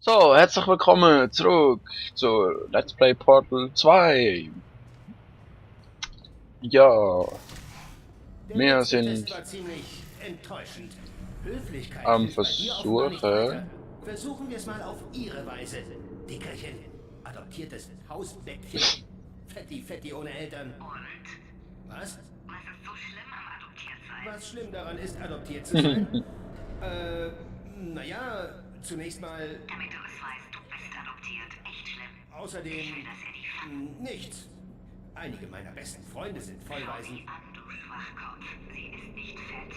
So, herzlich willkommen zurück zu Let's Play Portal 2. Ja, Der wir letzte Test sind war ziemlich enttäuschend. Höflichkeit am hilft bei dir offenbar nicht weiter. Versuchen. Versuchen wir es mal auf ihre Weise. Dickerchen, adoptiertes Hausbäckchen. Fetti ohne Eltern. Und? Was? Was ist so schlimm am Adoptiertsein? Was schlimm daran ist, adoptiert zu sein? Naja, zunächst mal, Damit du es weißt, du bist adoptiert. Echt schlimm. Ich außerdem, will, dass ihr die Fakten nichts. Einige meiner besten Freunde sind Vollwaisen. an, du Schwachkopf. Sie ist nicht fett.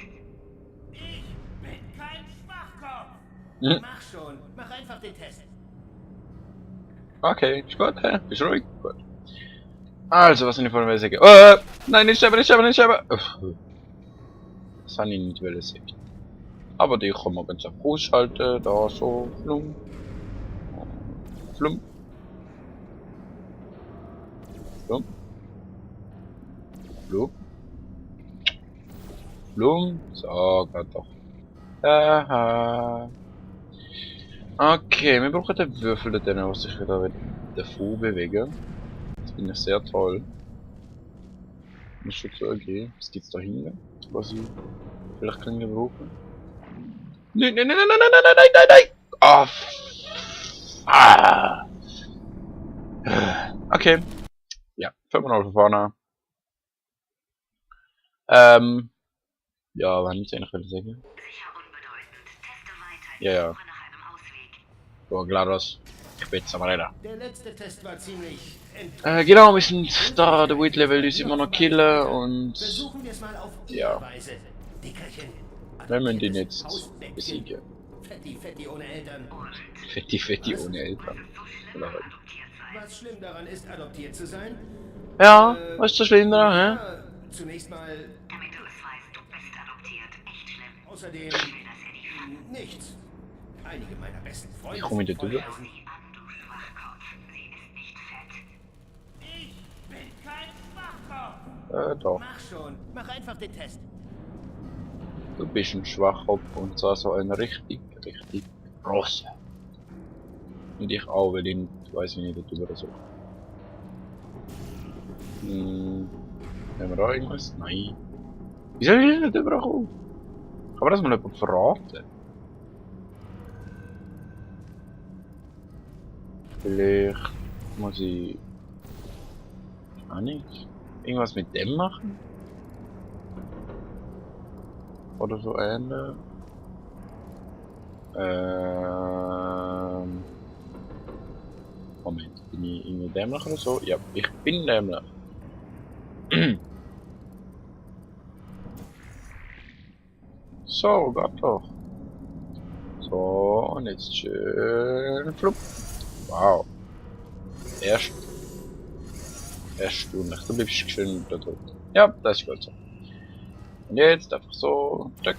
Ich bin kein Schwachkopf. Hm. Mach schon, mach einfach den Test. Okay, ist gut, hä? Bist ruhig? Gut. Also, was sind die Vorweise? Nein, nicht sterben, nicht sterben, nicht sterben! Uff. Das habe ich nicht wollen sehen. Aber die kann man ganz einfach ausschalten, da so, flum. Flum. Flum. Flum. Flum. So, geht doch. Aha. Okay, wir brauchen den Würfel, den was sich wieder davon bewegen. Das finde ich sehr toll. Muss schon zugehen. Was gibt's da hinten? Was ich vielleicht kann gebrauchen? Nein, nein, nein, nein, nein, nein, nein, nein, nein, nein! Ah! Ah! Okay. Ja, fangen wir noch von vorne an. Ja, wann ich eigentlich sagen? Sicher unbedeutend. Teste weiter. Ja, ja. Suche nach einem Ausweg. So, GLaDOS. Ich bin jetzt aber leider. Der letzte Test war ziemlich enttäuschend. Genau, wir sind da, der Weed-Level ist immer noch killen und Versuchen wir es mal auf ihre ja. Weise. Dickerchen. Wir müssen ihn jetzt Hausbäckchen. besiegen. Fetti ohne Eltern. Und? Fetti Was? ohne Eltern. So schlimm Oder am halt. Adoptiertsein? Was schlimm daran ist, adoptiert zu sein? Ja, was ist so schlimm daran, hä? Ja, zunächst mal, Damit du es weißt, du bist adoptiert. Echt schlimm. außerdem, Ich will, dass ihr die Fakten nichts. Einige meiner besten Freunde Ich komm mit dir sind drüber. Vollwaisen. an, du Schwachkopf. Sie ist nicht fett. Ich bin kein Schwachkopf. Doch. Mach schon, mach einfach den Test. Du bist ein Schwachkopf und zwar so ein richtig grosser. Und ich auch, weil ich weiß nicht darüber so. Haben wir da irgendwas? Nein. Wieso will ich nicht überkommen? Kann man das mal jemand verraten? Vielleicht muss ich... Auch nicht. Irgendwas mit dem machen? Oder so ähnlich? Moment, bin ich irgendwie dämlich oder so? Ja, ich bin dämlich. So, geht doch. So, und jetzt schön flupp. Wow. Erstaunlich. Du bleibst schön da drüben. Ja, das ist gut so. Und jetzt einfach so, zack.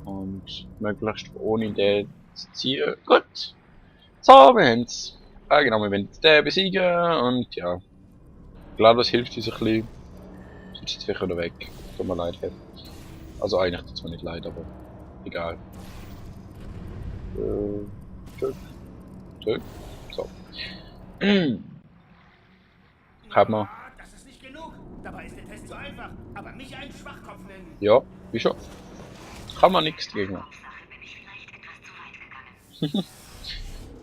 Und möglichst ohne den zu ziehen. Gut. So, wir haben's. Ah, genau, wir wollen den besiegen und ja. GLaDOS hilft uns ein bisschen. Sonst ist jetzt vielleicht wieder weg. Tut mir leid. Also eigentlich tut's mir nicht leid, aber egal. Tschüss. Tschüss. So. Hat man. Ah, das ist nicht genug. Dabei ist der Test zu einfach. Aber mich einen Schwachkopf nennen. Ja, wie schon. Kann man nichts dagegen machen. Hauptsache bin ich vielleicht etwas zu weit gegangen.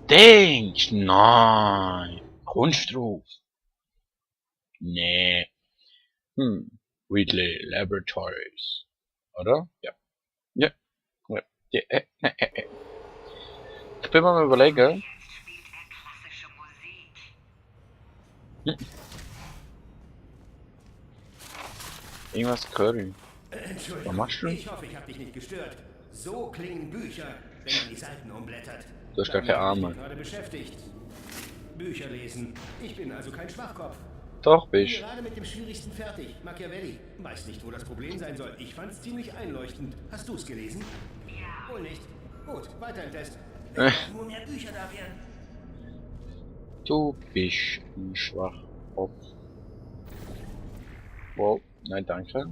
Denkst, nein. Kommst drauf? Nee. Wheatley Laboratories. Oder? Ja. Ja. Ja. Ja, Ich bin mal am überlegen. Jetzt spielt er klassische Musik. Irgendwas Curry. Was Entschuldigung, machst du? ich hoffe, ich habe dich nicht gestört. So klingen Bücher, wenn man die Seiten umblättert. Du hast gar keine Damit bin Arme. ich gerade beschäftigt. Bücher lesen. Ich bin also kein Schwachkopf. Doch, Bin bist. gerade mit dem schwierigsten fertig. Machiavelli. Weiß nicht, wo das Problem sein soll. Ich fand's ziemlich einleuchtend. Hast du's gelesen? Ja. Wohl nicht. Gut, weiter im Test. Äh. Nur mehr Bücher da wären. Du bist ein Schwachkopf. Wow, nein, danke.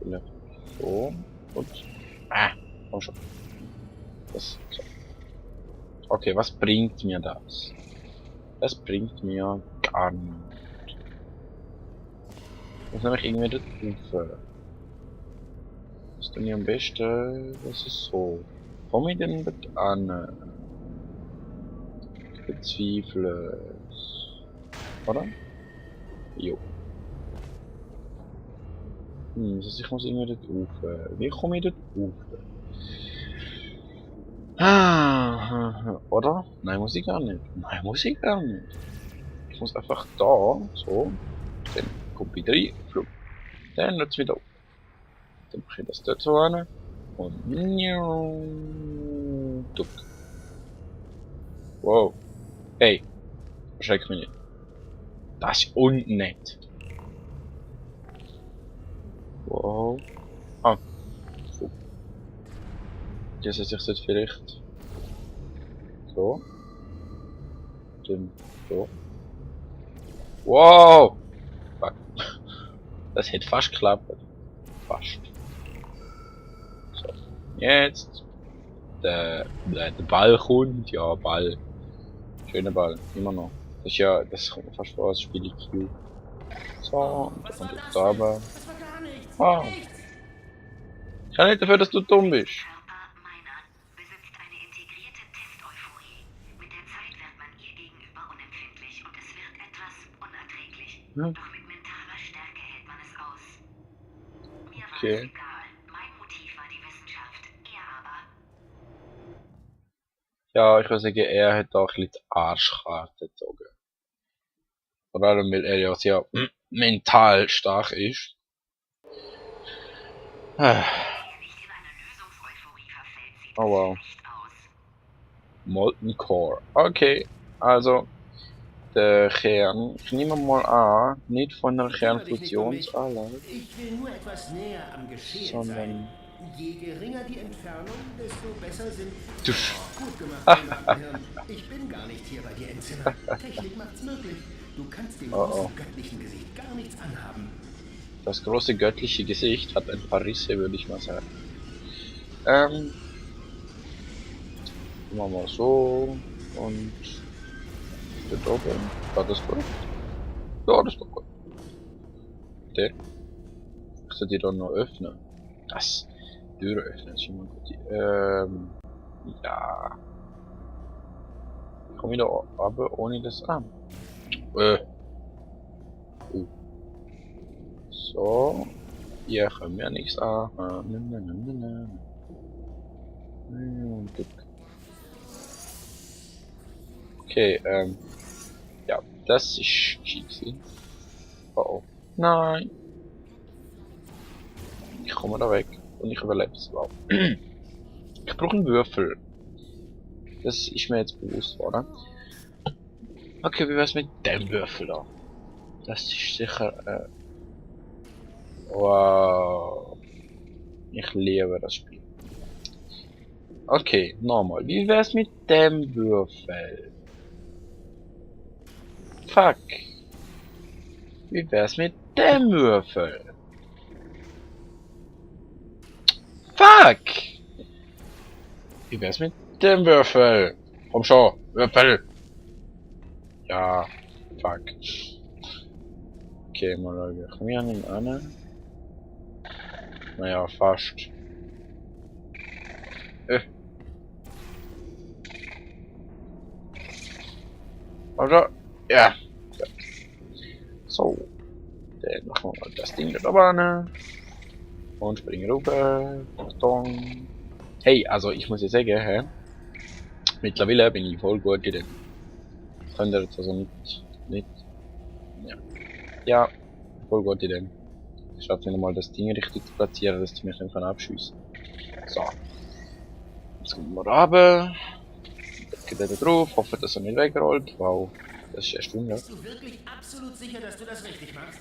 Vielleicht so. Und. Komm schon. Das, so. Okay, was bringt mir das? Das bringt mir gar nichts. Das ist nämlich irgendwie das Ufer. Das ist dann hier am besten, das ist so. Komm ich denn bitte an? Ich bezweifle es. Oder? Jo. Das heißt, ich muss irgendwie dort rauf. Wie komme ich dort rauf? Oder? Nein, muss ich gar nicht. Nein, muss ich gar nicht. Ich muss einfach da, so. Dann kommt wieder rein, flug. Dann wird's wieder auf. Dann mache ich das dort so an. Und duck. Wow. Hey. Erschreck mich nicht. Das ist unnett. Wow. Ah. So. Das heißt, ich sollte vielleicht so. Dann so. Wow! Fuck. Das hätte fast geklappt. Fast. So. Jetzt. Der Ball kommt. Ja, Ball. Schöner Ball. Immer noch. Das ist ja, das kommt mir fast vor, als spiele ich Q. So, und da kommt jetzt da aber. Das war gar nichts. Ah. Nichts. Ich kann nicht dafür, dass du dumm bist. Körper meiner besitzt eine integrierte Testeuphorie. Mit der Zeit wird man ihr gegenüber unempfindlich und es wird etwas unerträglich. Hm. Doch mit mentaler Stärke hält man es aus. Mir war Okay. es egal. Mein Motiv war die Wissenschaft. Er aber. Ja, ich würde sagen, er hat auch ein bisschen die Arschkarte gezogen. Vor allem, weil er ja sehr mental stark ist. Wer nicht in eine Lösungseuphorie verfällt, sieht Oh wow. schlecht aus. Molten Core. Okay, also der Kern, ich nehme mal an, nicht von der Kernfusionsanlage, Ich will nur etwas näher am Geschehen sondern sein. Je geringer die Entfernung, desto besser sind... Tusch. Oh, gut gemacht, Hirn. Ich bin gar nicht hier bei dir im Zimmer. Technik macht's möglich. Du kannst dem großen göttlichen Gesicht gar nichts anhaben. Das große göttliche Gesicht hat ein paar Risse, würde ich mal sagen. Machen wir mal so und dort oben. War das gut? Ja, das ist doch gut. Der. Ich sollte die dann noch öffnen. Das. Türe öffnen ist immer gut. Ja. Komm wieder aber ohne das an. So. Hier können wir nichts an. Okay, ja, das ist cheesy. Oh. Nein. Ich komme da weg. Und ich überlebe es überhaupt. Ich brauche einen Würfel. Das ist mir jetzt bewusst worden. Okay, wie wär's mit dem Würfel da? Das ist sicher, wow. Ich liebe das Spiel. Okay, nochmal. Wie wär's mit dem Würfel? Fuck. Wie wär's mit dem Würfel? Fuck! Wie wär's mit dem Würfel? Komm schon, Würfel! Ja, fuck. Okay, mal schauen. Komm ich an ihn an? Naja, fast. Oder? Ja. So. Dann machen wir mal das Ding da oben. Und springen rüber. Achtung. Hey, also ich muss ja sagen, hä? Mittlerweile bin ich voll gut in dem. Könnt ihr jetzt also nicht. Ja. Ja, voll gut in dem. Ich schaffe nochmal das Ding richtig zu platzieren, dass ich mich dann abschiessen kann. So. Jetzt kommen wir runter. Jetzt geht er da drauf, hoffe, dass er nicht wegrollt. Wow, das ist erstaunlich. Bist du wirklich absolut sicher, dass du das richtig machst?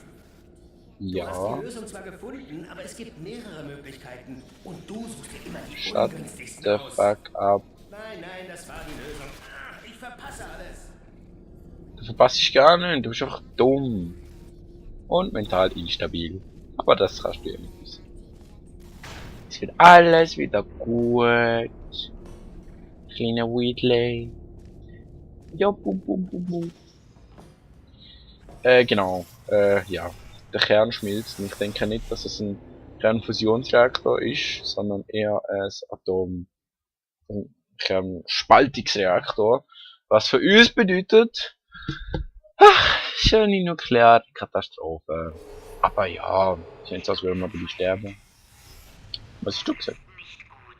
Du Ja. hast die Lösung zwar gefunden, aber es gibt mehrere Möglichkeiten. Und du suchst dir immer die Shut ungünstigsten the aus. fuck up. Nein, nein, das war die Lösung. Ich verpasse alles. Du verpasst dich gar nicht, du bist einfach dumm. Und mental instabil. Aber das kannst du ja nicht wissen. Jetzt wird alles wieder gut. Kleiner Wheatley. Ja, bum, bum, bum, bum. Genau. Ja. Der Kern schmilzt. Und ich denke nicht, dass es ein Kernfusionsreaktor ist, sondern eher ein Kernspaltungsreaktor. Was für uns bedeutet, schöne nukleare Katastrophe. Aber ja, ist nicht so, als würden wir dabei sterben. Was hast du gesagt? Nicht gut.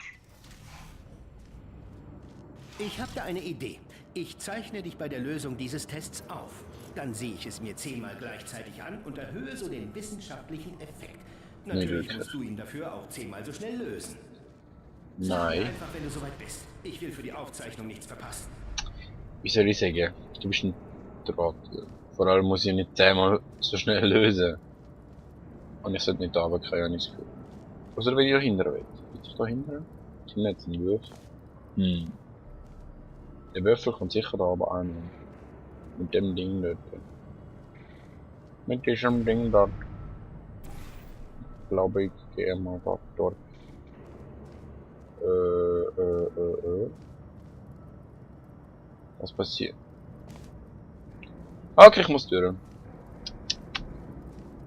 Ich habe da eine Idee. Ich zeichne dich bei der Lösung dieses Tests auf. Dann sehe ich es mir 10-mal gleichzeitig an und erhöhe so den wissenschaftlichen Effekt. Natürlich Nee, musst du ihn dafür auch 10-mal so schnell lösen. Sag mir Nein. einfach, wenn du soweit bist. Ich will für die Aufzeichnung nichts verpassen. Wie soll ich sagen? Du bist ein Trottel. Vor allem muss ich nicht 10-mal so schnell lösen. Und ich sollte nicht da runterkommen, habe ich das Gefühl. Oder wenn ich da hinten will. Will ich da hinten? Sind jetzt ein Würfel? Der Würfel kommt sicher da oben an. Mit dem Ding dort. Mit diesem Ding dort. Glaube ich, gehe mal dort. Was passiert? Okay, ich muss durch.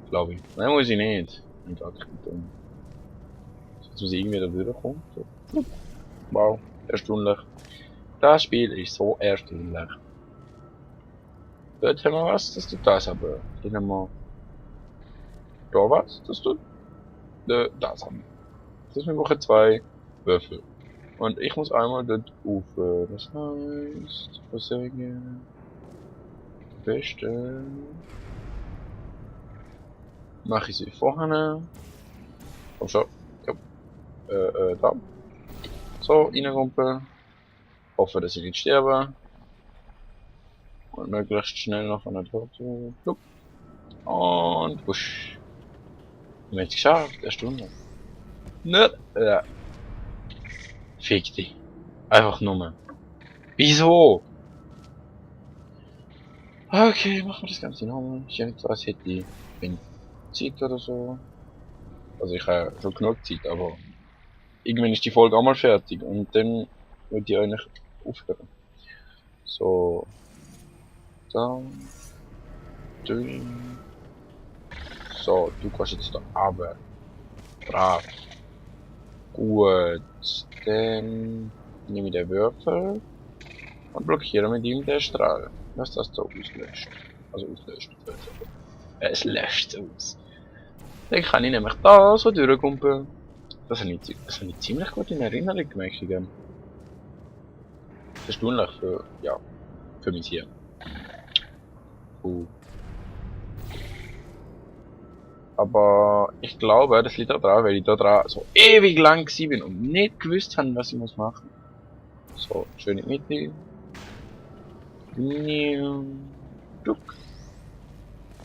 Glaube ich. Nein, muss ich nicht. Und ich bin dumm. Jetzt muss ich irgendwie da durchkommen. So. Wow, erstaunlich. Das Spiel ist so erstaunlich. Dort haben wir was, das tut das aber. Hier haben wir da was, das tut das haben wir. Das heißt, wir brauchen 2 Würfel. Und ich muss einmal dort aufhören. Das heißt, was sagen? Beste. Mache ich sie vorne. Komm schon. Ja. Da. So, reinrumpeln. Hoffe, dass ich nicht sterbe. Und möglichst schnell noch an der Torte. Plupp. Und wusch. Und jetzt geschafft. Eine Stunde. Ne. Fick dich. Einfach nur mal. Wieso? Okay, machen wir das Ganze nochmal. Ich hätte was hätte ich, wenn Zeit oder so. Also ich habe schon genug Zeit, aber irgendwann ist die Folge auch mal fertig und dann würde ich eigentlich aufhören. So. Dann. Dünn. So, du kannst jetzt da runter. Brav. Gut. Dann nehme ich den Würfel und blockiere mit ihm den Strahl. Was das so auslöscht. Also auslöscht. Es löscht aus. Dann kann ich nämlich da so durchkumpeln. Das habe ich ziemlich gut in Erinnerung gemacht. Erstaunlich für, ja, für mich hier. Aber ich glaube, das liegt daran, weil ich da dran so ewig lang gewesen bin und nicht gewusst habe, was ich muss machen. So, schön in die Mitte. Duck.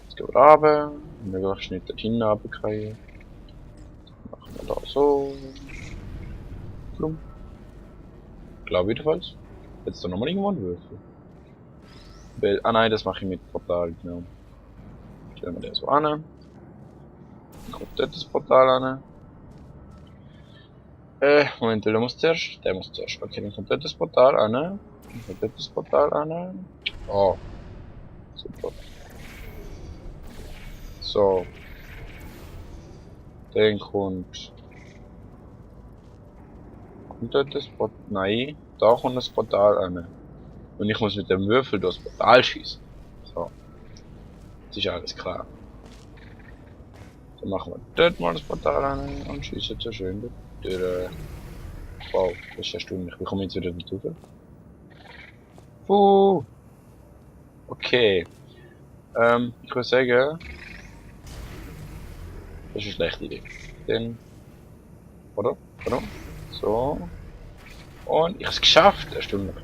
Jetzt gehen wir runter. Möglichst nicht dort hinten runterkriegen. Machen wir da so. Plum. Glaube jedenfalls. Jetzt da nochmal irgendwo ein Würfel. Weil, ah nein, das mache ich mit Portal, genau. Stellen wir den so an. Dann kommt dort das Portal an. Moment, der muss zuerst. Okay, dann kommt dort das Portal an. Dann kommt dort das Portal an. Oh. Super. So. Dann kommt dort das Portal. Nein, da kommt das Portal an. Und ich muss mit dem Würfel durchs Portal schießen. So. Jetzt ist alles klar. Dann machen wir dort mal das Portal an und schießen so schön durch. Wow, das ist erstaunlich. Wie komme ich jetzt wieder dazu? Okay. Ich würde sagen, das ist eine schlechte Idee. Dann, oder? So. Und ich habe es geschafft, erstaunlich.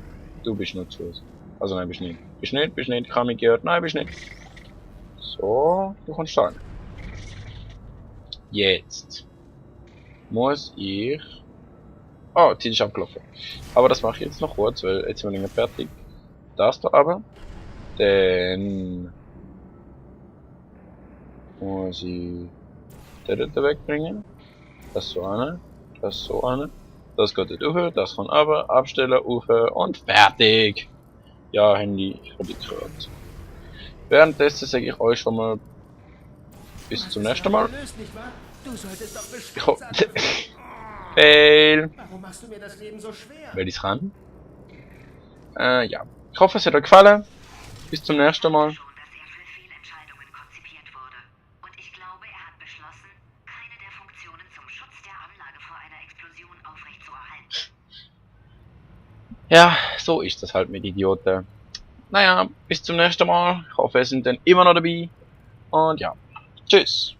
Du bist nutzlos. Also nein, bist nicht. Bist nicht, ich habe mich gehört. Nein, bist nicht. So, du kommst rein. Jetzt muss ich. Oh, die Zeit ist abgelaufen. Aber das mache ich jetzt noch kurz, weil jetzt sind wir nicht mehr fertig. Das da aber. Dann muss ich den dort wegbringen. Das so an. Das so an. Das geht nicht auf, das kann aber abstellen, auf und fertig. Ja, Handy, ich habe die gehört. Währenddessen sage ich euch schon mal bis zum nächsten Mal. Gelöst, nicht wahr? Du solltest doch Oh, bestimmt sagen. Fail. Warum machst du mir das Leben so schwer? Will ich's ran? Ja. Ich hoffe, es hat euch gefallen. Bis zum nächsten Mal. Schon, dass er für Fehlentscheidungen konzipiert wurde. Und ich glaube, er hat beschlossen, keine der Funktionen zum Schutz der Anlage vor einer Explosion aufrechtzuerhalten. Ja, so ist das halt mit Idioten. Naja, bis zum nächsten Mal. Ich hoffe, ihr seid dann immer noch dabei. Und ja, tschüss.